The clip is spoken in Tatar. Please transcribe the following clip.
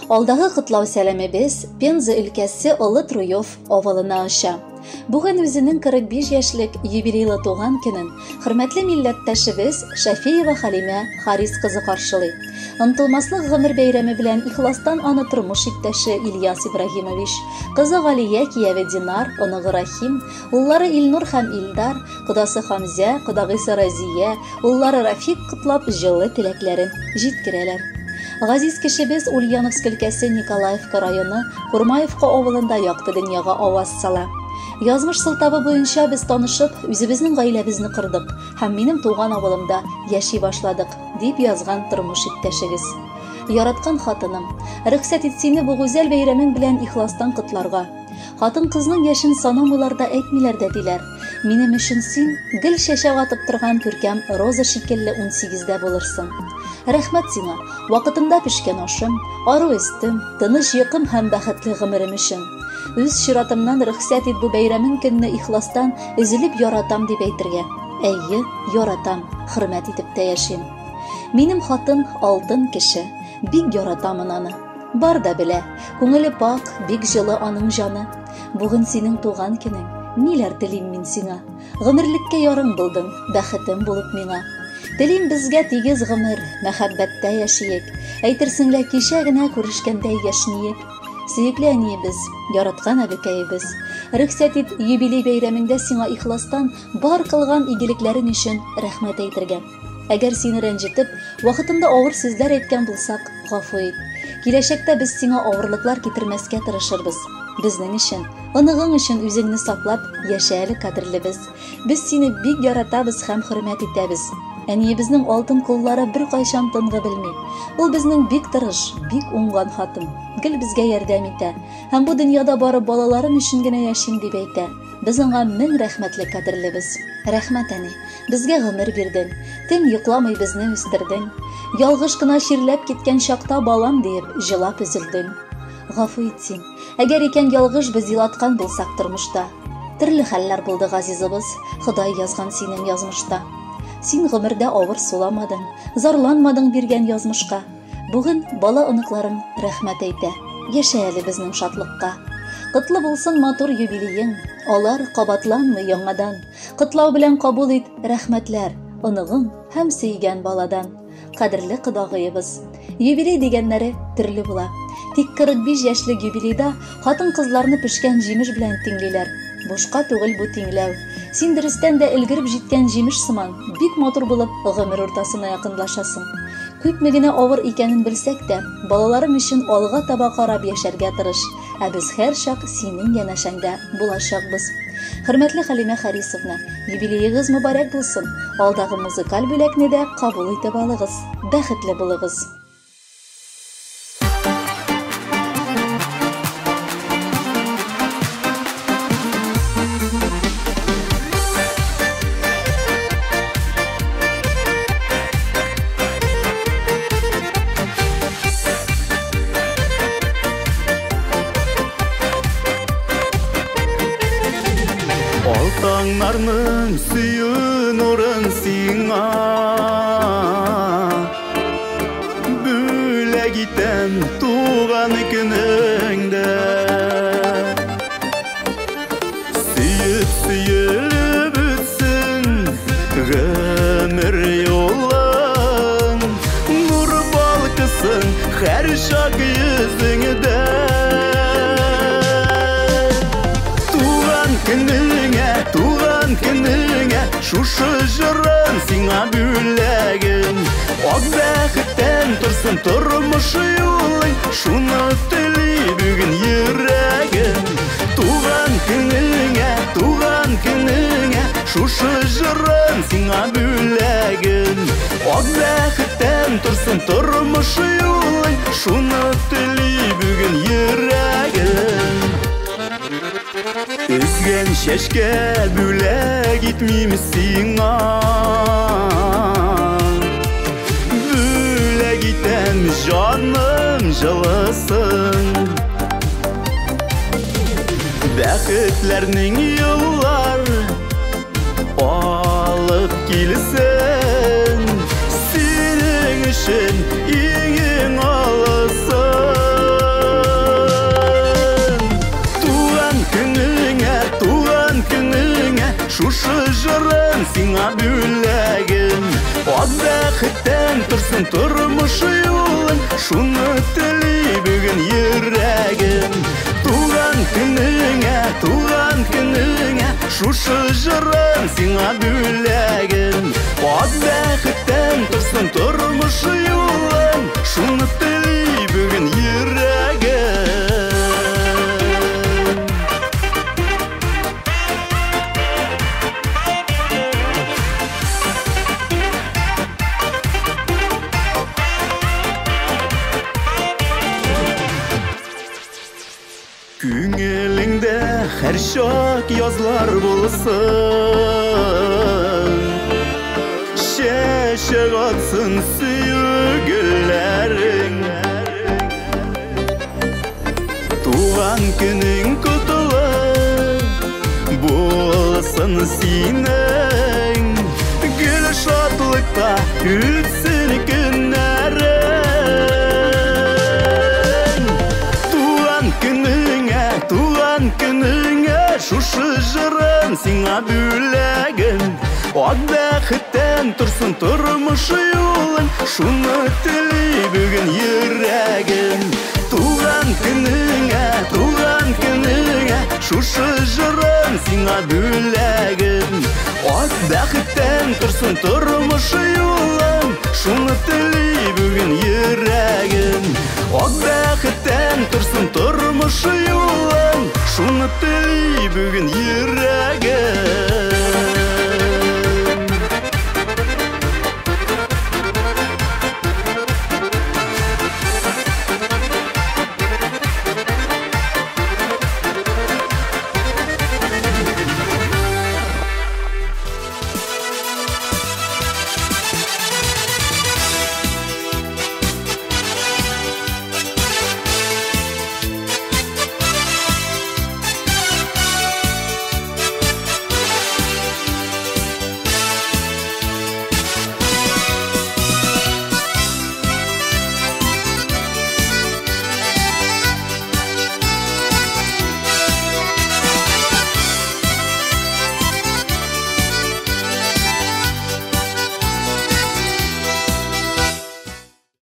Алдагы котлау сәламебез Пенза өлкәсе Олы Труев авылына оча. Бүген үзенең 45 яшьлек юбилейлы туган көнен хөрмәтле милләттәшебез Шәфиева Халимә Харис кызы каршылый. Онытылмаслык гомер бәйрәме белән ихластан аны тормыш иптәше Ильяс Ибраһимович, кызы Галия, кияве Динар, оныгы Рахим, уллары Илнур һәм Илдар, кодасы Хамзә, кодагыйсы Разия, уллары Рафик котлап җылы теләкләрен җиткерәләр. Газиз кешебез Ульяновск өлкәсе Николаевка районы Курмаевка авылында якты дөньяга аваз сала. Язмыш сылтавы буенча без танышып, үзебезнең гаиләбезне кордык һәм минем туган авылымда яши башладык, дип язган тормыш иптәшегез. Яраткан хатыным, рөхсәт ит сине бу гүзәл бәйрәмең белән ихластан котларга. Хатын-кызның яшен санамыйлар да әйтмиләр дә диләр. Минем өчен син гел чәчәк атып торган күркәм роза шикелле 18-дә булырсың. Рәхмәт сиңа, вакытында пешкән ашым, ару өстем, тыныч йокым һәм бәхетле гомерем өчен. Үз чиратымнан рөхсәт ит бу бәйрәмең көнне ихластан өзелеп яратам дип әйтергә. Әйе, яратам, хөрмәт итеп тә яшим. Минем хатын алтын кеше, бик яратамын аны. Бар да белә, күңеле пак, бик җылы аның җаны. Бүген синең туган көнең, ниләр телим мин сиңа? Гомерлеккә ярың булдың, бәхетем булып миңа. Телим безгә тигез гомер, мәхәббәттә яшиек. Әйтерсең лә кичә генә күрешкәндәй яшниек. Сөекле әниебез, яраткан әбекәебез, рөхсәт ит юбилей бәйрәмеңдә сиңа ихластан бар кылган игелекләрең өчен рәхмәт әйтергә. Әгәр сине рәнҗетеп, вакытында авыр сүзләр әйткән булсак, гафу ит. Киләчәктә без сиңа авырлыклар китермәскә тырышырбыз. Безнең өчен, оныгың өчен үзеңне саклап яшә әле, кадерлебез. Без сине бик яратабыз һәм хөрмәт итәбез. Әниебезнең алтын куллары беркайчан тынгы белми. Ул безнең бик тырыш, бик уңган хатын. Гел безгә ярдәм итә. Һәм бу дөньяда бары балаларым өчен генә яшим дип әйтә. Без аңа мең рәхмәтле, кадерлебез. Рәхмәт, әни. Безгә гомер бирдең, төн йокламый безне үстердең. Ялгыш кына чирләп киткән чакта балам диеп җылап өзелдең. Гафу ит син, әгәр икән ялгыш без елаткан булсак тормышта. Төрле хәлләр булды, газизыбыз, Ходай язган синең язмышта. Син гомердә авыр суламадың, зарланмадың биргән язмышка. Бүген бала оныкларың рәхмәт әйтә. Яшә әле безнең шатлыкка. Котлы булсын матур юбилеең, алар кабатланмый яңадан. Котлау белән кабул ит рәхмәтләр, оныгың һәм сөйгән баладан. Кадерле кодагыебыз. Юбилей дигәннәре төрле була. Тик 45 яшьлек юбилейда хатын-кызларны пешкән җимеш белән тиңлиләр. Бушка түгел бу тиңләү. Син дөрестән дә өлгереп җиткән җимеш сыман, бик матур булып гомер уртасына якынлашасың. Күпме генә авыр икәнен белсәк тә, балаларың өчен алга таба карап яшәргә тырыш. Ә без һәрчак синең янәшәңдә булачакбыз. Хөрмәтле Халимә Харисовна, юбилеегыз мөбарәк булсын. Алдагы музыкаль бүләкне дә кабул итеп алыгыз. Бәхетле булыгыз. Алтаңнарның сөю нурын сиңа бүләк итәм туган көнеңдә. Сөеп сөелеп үтсен гомер юлың, нур балкысын һәр чак йөзеңдә. Туган көнеңә, туган көнеңә, шушы җырым сиңа бүләгем. Ак бәхеттән торсын тормыш юлың, шуны тели бүген йөрәгем. Туган көнеңә, туган көнеңә, шушы җырым сиңа бүләгем. Ак бәхеттән торсын тормыш юлың, шуны тели бүген йөрәгем. Өзгән чәчкә бүләк итмим сиңа, бүләк итәм җаным җылысын. Бәхетләрнең юллар алып килсен, синең өчен иң-иң алысын. Ак бәхеттән торсын тормыш юлың, шуны тели бүген йөрәгем. Туган көнеңә, туган көнеңә, шушы җырым сиңа бүләгем. Ак бәхеттән торсын тормыш юлың, шуны тели бүген йөрәгем. Күңелеңдә һәр чак язлар булсын, чәчәк атсын сөю гөлләрең. Туган көнең котлы булсын синең, гөл шатлыкта үтсен көннәрең. Туган көнеңә, туган көнеңә, шушы җырым сиңа бүләгем. Ак бәхеттән торсын тормыш юлың, шуны тели бүген йөрәгем. Туган көнеңә, туган көнеңә, шушы җырым сиңа бүләгем. Ак бәхеттән торсын тормыш юлың, шуны тели бүген йөрәгем. Ак бәхеттән торсын тормыш юлың, шуны тели бүген йөрәгем.